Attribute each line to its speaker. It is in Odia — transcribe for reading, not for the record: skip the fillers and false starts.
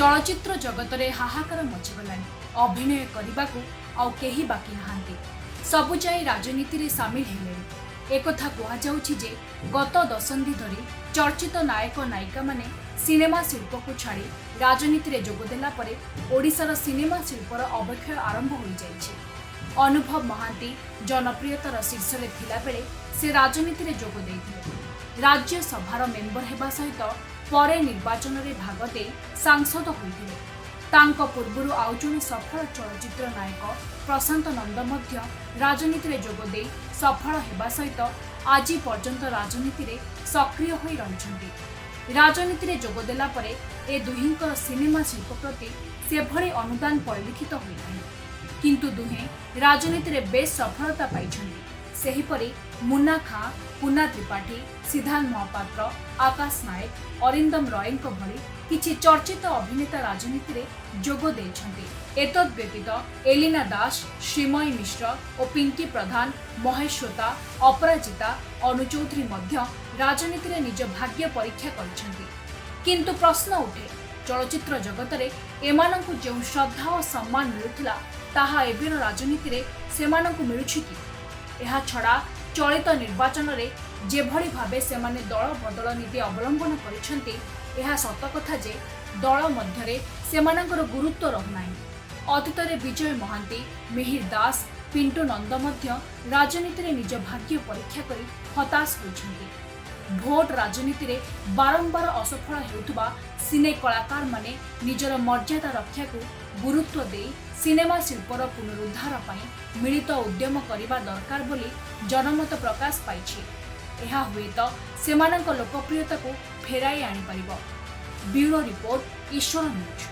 Speaker 1: ଚଳଚ୍ଚିତ୍ର ଜଗତରେ ହାହାକାର ମଚିଗଲାଣି। ଅଭିନୟ କରିବାକୁ ଆଉ କେହି ବାକି ନାହାନ୍ତି। ସବୁ ଯାଇ ରାଜନୀତିରେ ସାମିଲ ହେଲେଣି। ଏକଥା କୁହାଯାଉଛି ଯେ ଗତ ଦଶନ୍ଧି ଧରି ଚର୍ଚ୍ଚିତ ନାୟକ ନାୟିକାମାନେ ସିନେମା ଶିଳ୍ପକୁ ଛାଡ଼ି ରାଜନୀତିରେ ଯୋଗଦେଲା ପରେ ଓଡ଼ିଶାର ସିନେମା ଶିଳ୍ପର ଅବକ୍ଷୟ ଆରମ୍ଭ ହୋଇଯାଇଛି। ଅନୁଭବ ମହାନ୍ତି ଜନପ୍ରିୟତାର ଶୀର୍ଷରେ ଥିଲାବେଳେ ସେ ରାଜନୀତିରେ ଯୋଗ ଦେଇଥିଲେ। ରାଜ୍ୟସଭାର ମେମ୍ବର ହେବା ସହିତ ପରେ ନିର୍ବାଚନରେ ଭାଗ ଦେଇ ସାଂସଦ ହୋଇଥିଲେ। ତାଙ୍କ ପୂର୍ବରୁ ଆଉ ଜଣେ ସଫଳ ଚଳଚ୍ଚିତ୍ର ନାୟକ ପ୍ରଶାନ୍ତ ନନ୍ଦ ମଧ୍ୟ ରାଜନୀତିରେ ଯୋଗ ଦେଇ ସଫଳ ହେବା ସହିତ ଆଜି ପର୍ଯ୍ୟନ୍ତ ରାଜନୀତିରେ ସକ୍ରିୟ ହୋଇ ରହିଛନ୍ତି। ରାଜନୀତିରେ ଯୋଗ ଦେଲା ପରେ ଏ ଦୁହିଁଙ୍କର ସିନେମା ଶିଳ୍ପ ପ୍ରତି ସେଭଳି ଅନୁଦାନ ପରିଲକ୍ଷିତ ହୋଇନାହିଁ। କିନ୍ତୁ ଦୁହେଁ ରାଜନୀତିରେ ବେଶ୍ ସଫଳତା ପାଇଛନ୍ତି। ସେହିପରି ମୁନା ଖାଁ, କୁନା ତ୍ରିପାଠୀ, ସିଦ୍ଧାନ୍ତ ମହାପାତ୍ର, ଆକାଶ ନାୟକ, ଅରିନ୍ଦମ ରୟଙ୍କ ଭଳି କିଛି ଚର୍ଚ୍ଚିତ ଅଭିନେତା ରାଜନୀତିରେ ଯୋଗ ଦେଇଛନ୍ତି। ଏତଦ୍ ବ୍ୟତୀତ ଏଲିନା ଦାସ, ଶ୍ରୀମୟୀ ମିଶ୍ର ଓ ପିଙ୍କି ପ୍ରଧାନ, ମହେଶ ହୋତା, ଅପରାଜିତା, ଅନୁ ଚୌଧୁରୀ ମଧ୍ୟ ରାଜନୀତିରେ ନିଜ ଭାଗ୍ୟ ପରୀକ୍ଷା କରିଛନ୍ତି। କିନ୍ତୁ ପ୍ରଶ୍ନ ଉଠେ, ଚଳଚ୍ଚିତ୍ର ଜଗତରେ ଏମାନଙ୍କୁ ଯେଉଁ ଶ୍ରଦ୍ଧା ଓ ସମ୍ମାନ ମିଳୁଥିଲା, ତାହା ଏବେର ରାଜନୀତିରେ ସେମାନଙ୍କୁ ମିଳୁଛି କି? ଏହାଛଡ଼ା ଚଳିତ ନିର୍ବାଚନରେ ଯେଭଳି ଭାବେ ସେମାନେ ଦଳ ବଦଳ ନୀତି ଅବଲମ୍ବନ କରିଛନ୍ତି, ଏହା ସତ କଥା ଯେ ଦଳ ମଧ୍ୟରେ ସେମାନଙ୍କର ଗୁରୁତ୍ୱ ରହୁନାହିଁ। ଅତୀତରେ ବିଜୟ ମହାନ୍ତି, ମିହିର ଦାସ, ପିଣ୍ଟୁ ନନ୍ଦ ମଧ୍ୟ ରାଜନୀତିରେ ନିଜ ଭାଗ୍ୟ ପରୀକ୍ଷା କରି ହତାଶ ହୋଇଛନ୍ତି। ଭୋଟ ରାଜନୀତିରେ ବାରମ୍ବାର ଅସଫଳ ହେଉଥିବା ସିନେ କଳାକାରମାନେ ନିଜର ମର୍ଯ୍ୟାଦା ରକ୍ଷାକୁ ଗୁରୁତ୍ୱ ଦେଇ ସିନେମା ଶିଳ୍ପର ପୁନରୁଦ୍ଧାର ପାଇଁ ମିଳିତ ଉଦ୍ୟମ କରିବା ଦରକାର ବୋଲି ଜନମତ ପ୍ରକାଶ ପାଇଛି। ଏହା ହୁଏତ ସେମାନଙ୍କ ଲୋକପ୍ରିୟତାକୁ ଫେରାଇ ଆଣିପାରିବ। ବ୍ୟୁରୋ ରିପୋର୍ଟ, ଈଶ୍ୱର ନ୍ୟୁଜ୍।